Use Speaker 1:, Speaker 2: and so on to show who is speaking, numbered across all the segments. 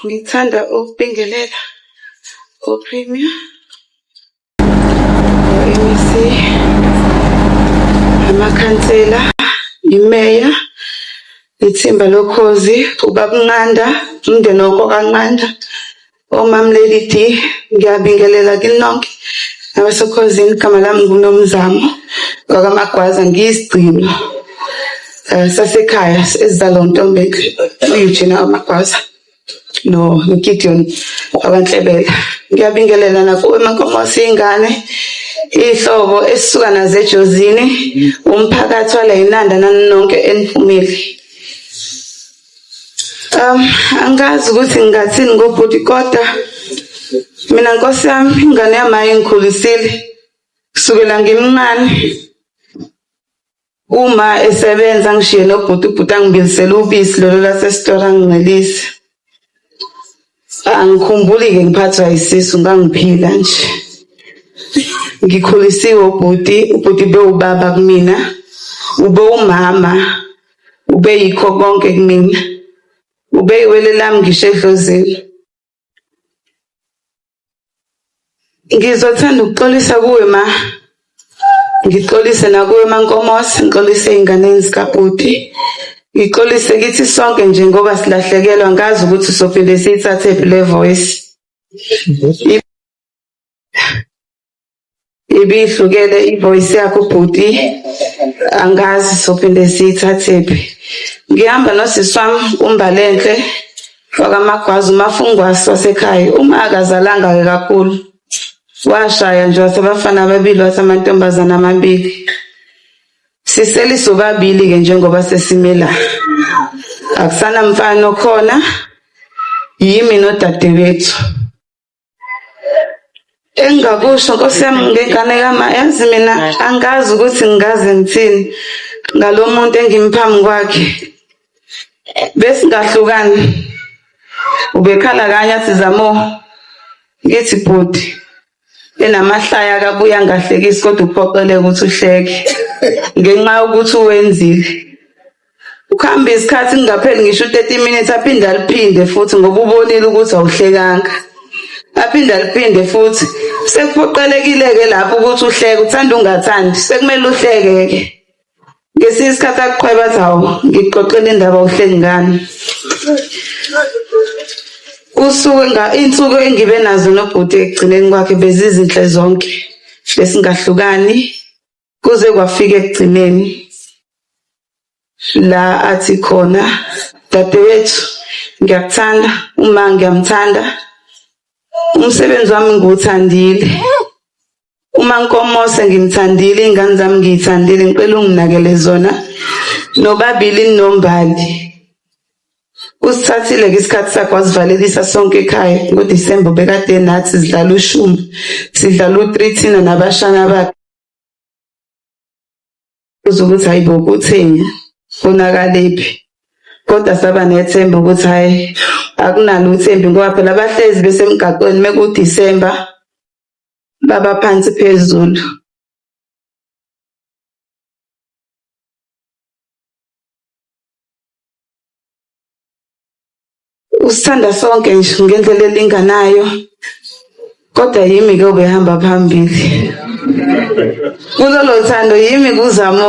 Speaker 1: Ngithanda ukubingelela uPremier, o-MEC, amakhansela, imeya, ithimba lokhozi, ubaba uNqanda, umndeni wakwaNqanda, omam Lady D, ngiyabingelela kini nonke nabasokhozini. Igama lami nguNomzamo wakwaMagwaza, ngiyisigcino sasekhaya esizalwa uNtombela, u-Eugenia wakwaMagwaza no Gideon wakwaNhlebela. Ngiyabingelela nakuwe Mankomosi, ingane ihlobo esisuka nazo eJozini, umphakathi wala iNanda nani nonke eniphumile. Angazi ukuthi ngingathini ngobhuti kodwa mina nkosi yami ingane yami ayingikhulisile kusukela ngimncane. Uma esebenza ngishiye nobhuti, ubhuti angibilisele ubisi lolo lasesitolo angincelise. Angikhumbuli-ke ngiphathwa yisisu ngangiphila nje. Ngikhulisiwe ubhuti, ubhuti bewubaba kumina, ubewumama, ubeyikho konke kumina. Ubeyiwele lami ngisho edlozini. Ngizothanda ukuxolisa kuwe ma. Ngixolise nakuwe MaNkomose, ngixolise ey'nganeni zikabhuti. Ngixolise kithi sonke nje ngoba silahlekelwa ngazi ukuthi sophinde siyithathephi le voice. Ibihlukele ivoice yakho bhuti, angazi sophinde siyithathephi. Ngihamba nosisi wami uMbalenhle wakaMagwaza, uMafungwasi wasekhaya. Uma akazalanga-ke kakhulu, washaya nje wathi abafana ababili, wathi amantombazane amabili. Siseli sobabili-ke njengoba sesime la, akusanamfana okhona, yimi nodadewethu. Engingakusho Nkosi yami ngengane kama, yazi mina angazi ukuthi ngingaze ngithini ngalo muntu engimphambi kwakhe. Besingahlukani. Ubekhala kanye athi Zamo, ngithi bhuti enamahlaya akabuye angahlekisi kodwa uphoqeleke ukuthi uhleke ngenxa yokuthi uwenzile. Ukuhamba isikhathi kungapheli ngisho u-30 minutes aphinde aliphinde futhi ngoba ubonile ukuthi awuhlekanga. Aphinde aliphinde futhi. Sekuphoqelekile-ke lapho ukuthi uhleke, uthanda ungathandi, sekumele uhleke-ke. Ngesinye isikhathi akuqhweba athi hawu ngikuxoxela indaba awuhleki ngani. Usuku insuku engibe nazo nobhuti ekugcineni kwakhe bezizinhle zonke. Besingahlukani kuze kwafika ekugcineni. La athi khona dadewethu ngiyakuthanda uma ngiyamthanda umsebenzi wami ngiwuthandile uma Nkomose ngimthandile ingane zami ngiyithandile ngicela unginakele zona nobabili nombali Usithathile-ke isikhathi sakhe wasivalelisa sonke ekhaya ngoDisemba ubekade nathi sidlala ushumi sidlala u-three thina nabashana bakhe ukuthi hayi bo kutheni konakalephi kodwa saba nethemba ukuthi hayi akunalo uthembi ngoba phela bahlezi besemgaqweni mekuDisemba baba phansi phezulu. Usithanda sonke nje ngendlela elinganayo kodwa yimi-ke obehamba phambili kulolo thando yimi kuzamo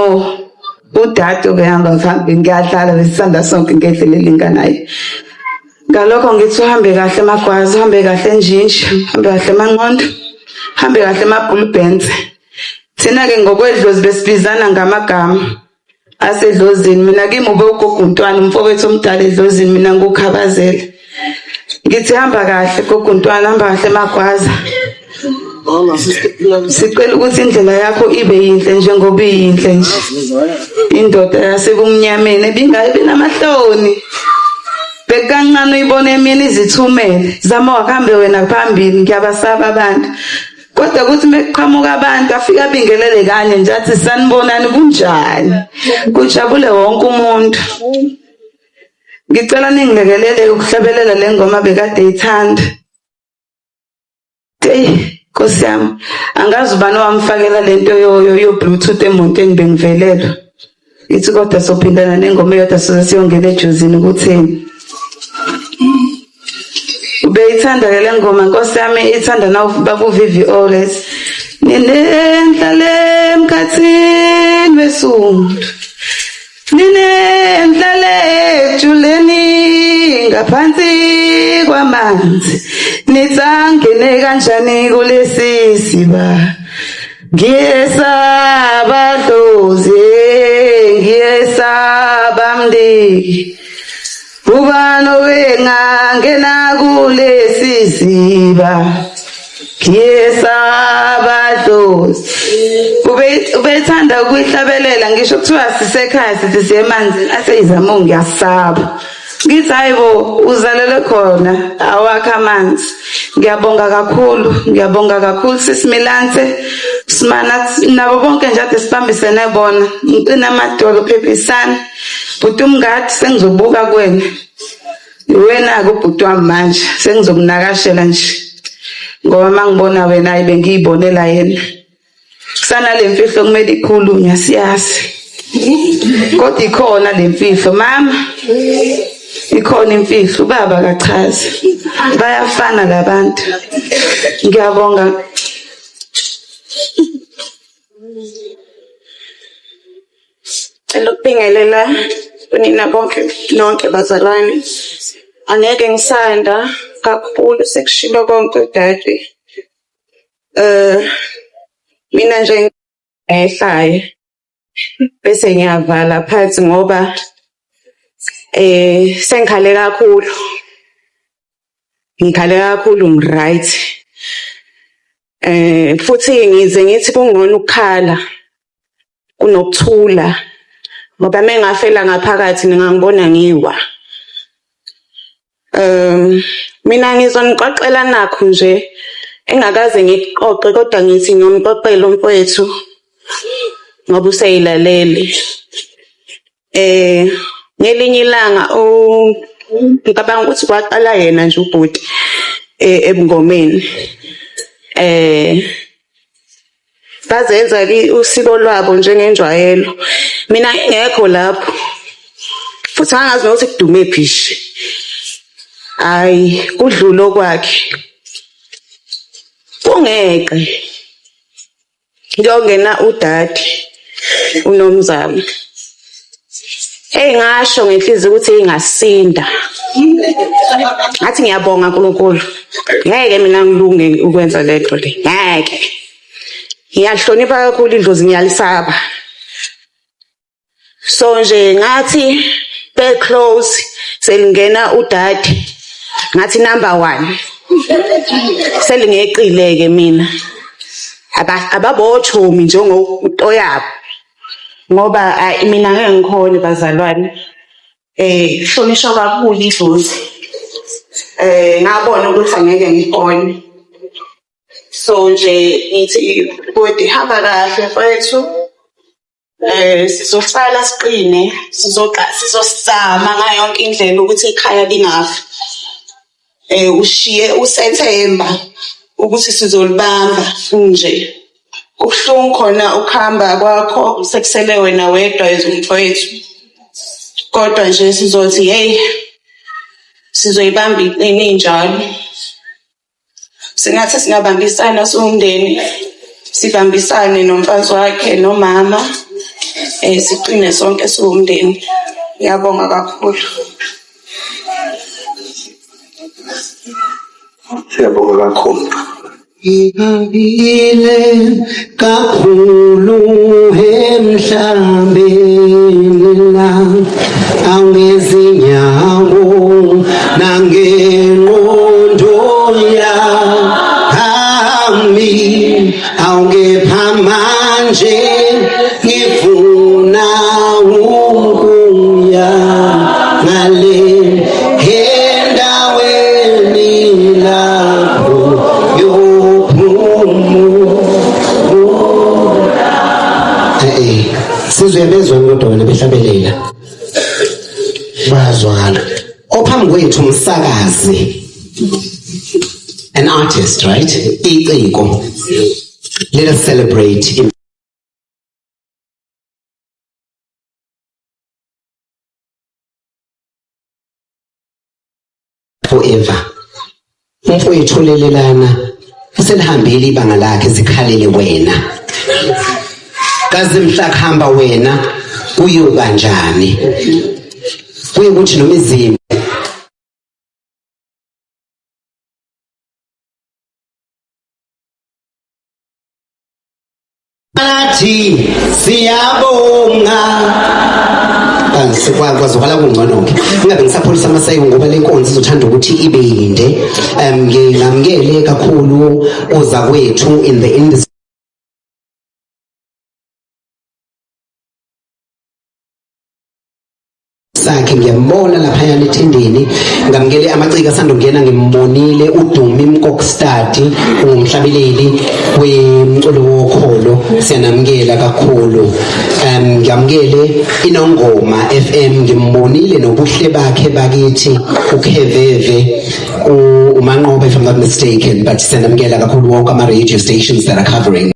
Speaker 1: udade obehamba phambili ngiyadlala besithanda sonke ngendlela elinganayo ngalokho ngithi uhambe kahle magwazi uhambe kahle njinji uhambe kahle manqondo uhambe kahle mabhulubhense thina-ke ngokwedlozi besibizana ngamagama asedlozini mina kimi ube ugogo uNtwana umfowethu omdala edlozini mina ngukhabazela ngithi hamba kahle gogo uNtwana hamba kahle magwaza sicela ukuthi indlela yakho ibe yinhle njengoba iyinhle nje indoda yasebumnyameni ebingabe namahloni bekancane uyibona emini izithumele zama wakuhambe wena phambili ngiyabasaba abantu Kodwa kuthi mekuqhamuka abantu afike abingelele kanye nje athi sanibonani kunjani kujabule wonke umuntu. Ngicela ningilekelele ukuhlabelela le ngoma bekade ithanda. Eyi Nkosi yami angazi ubani owamfakela lento yo yo bluetooth emontweni bengivelelwa. Ngithi kodwa sophindana nengoma eyodwa size siyongena ejozini kutheni. Ubeyithanda ke le ngoma nkosi yami ithanda na babu VVO lesi. Ninenhla lemkhathini wesundu. Ninenhla lejuleni ngaphansi kwamanzi. Nitsangene kanjani kulesi siba? Ngiyesaba dlozi, ngiyesaba mndiki. Ubani owengangena kulesi siba? Ngiyesaba dlozi. Ubethanda ukuyihlabelela ngisho kuthiwa sisekhaya sithi siye emanzini aseyizama ngiyasaba. Ngithi hayi bo uzalelwe khona awakho amanzi. Ngiyabonga kakhulu, ngiyabonga kakhulu sisi Milante. Simana nabo bonke nje ade sibambisene bona. Ngiqina amadolo phephisani. Bhuti umngadi sengizobuka kuwena. Wena-ke ubhuti wami manje sengizokunakashela nje. Ngoba mangibona wena ayi bengiyibonela yena. Kusanale mfihlo kumele ikhulunywe siyazi. Kodwa ikhona le mfihlo mama. Ikhona imfihlo ubaba akachazi. Bayafana labantu. Ngiyabonga.
Speaker 2: Cela ukubingelela kunina bonke nonke bazalwane. Angeke ngisanda kakhulu sekushilo konke udade. Mina nje ngehlayo bese ngiyavala phansi ngoba sengikhale kakhulu. Ngikhale kakhulu ngi-right. Futhi ngize ngithi kungcono ukukhala kunokuthula ngoba uma ngingafela ngaphakathi ningangibona ngiwa. Mina ngizonixoxela nakhu nje engakaze ngikuxoxe kodwa ngithi ngiyomxoxela umfowethu ngoba useyilalele. Ngelinye ilanga ngicabanga ukuthi kwaqala yena nje ubhuti ebungomeni. Bazenza-ke usiko lwabo njengenjwayelo. Mina ngingekho lapho futhi ngangazi nokuthi kudumephi nje. Hhayi, kudlule okwakhe. Kungeqe kuyongena udade uNomzamo. Eyi ngasho ngenhliziyo ukuthi ingasinda. Ngathi ngiyabonga Nkulunkulu. Ngeke mina ngilunge ukwenza le nto le. Ngeke. Ngiyalihlonipha kakhulu idlozi ngiyalisaba. So nje ngathi be close selingena udade. Ngathi number 1. Selingeqile ke mina. Ababochomi njengotoyabo. Ngoba ayi mina ngeke ngikhone bazalwane. Hlonishwa kakhulu idlozi. Ngabona ukuthi angeke ngikhone. So nje ngithi bhuti hamba kahle mfowethu. Sizoqala siqine, sizozama ngayo yonke indlela ukuthi ikhaya lingafi. Ushiye usethemba ukuthi sizolibamba nje. Kubuhlungu khona ukuhamba kwakho sekusele wena wedwa as umfowethu. Kodwa nje sizothi hheyi sizoyibamba iqine injalo. Singathi singabambisana siwumndeni, sibambisane nomfazi wakhe nomama, siqine sonke siwumndeni. Ngiyabonga kakhulu.
Speaker 3: Siyabonga kakhulu.
Speaker 4: Ngikabile kakhulu emhlabeni la angezinyawo nangengqondo yami awungepha manje ngifuna ukuya ngale endaweni lapho yophumula.
Speaker 5: Eh, sizwe bezwa kodwa wena behlabelela bayazwakala ophambi kwethu umsakazi an artist right iciko let us celebrate. forever. Umfowethu olelelana uselihambile ibanga lakhe, zikhalele wena. Kazi mhla kuhamba wena kuyo kanjani? Kuye kuthi noma izimpi Athi siyabonga. Kwazwakala kungcono-ke, ngingabe ngisapholisa amaseko ngoba le nkonzo izothanda ukuthi ibe yinde. Ngingamukele kakhulu ozakwethu in the industry sakhe, ngiyambona laphayana ethendeni. Ngamukele amaciko asandongena, ngimbonile uDumi Mkokstad, ungumhlabeleli wemculo wokholo, siyanamukela kakhulu. Ngamukele Inongoma FM, ngimbonile nobuhle bakhe bakithi uKheveve uManqoba, if I'm not mistaken, but siyanamukela kakhulu wonke ama radio stations that are covering.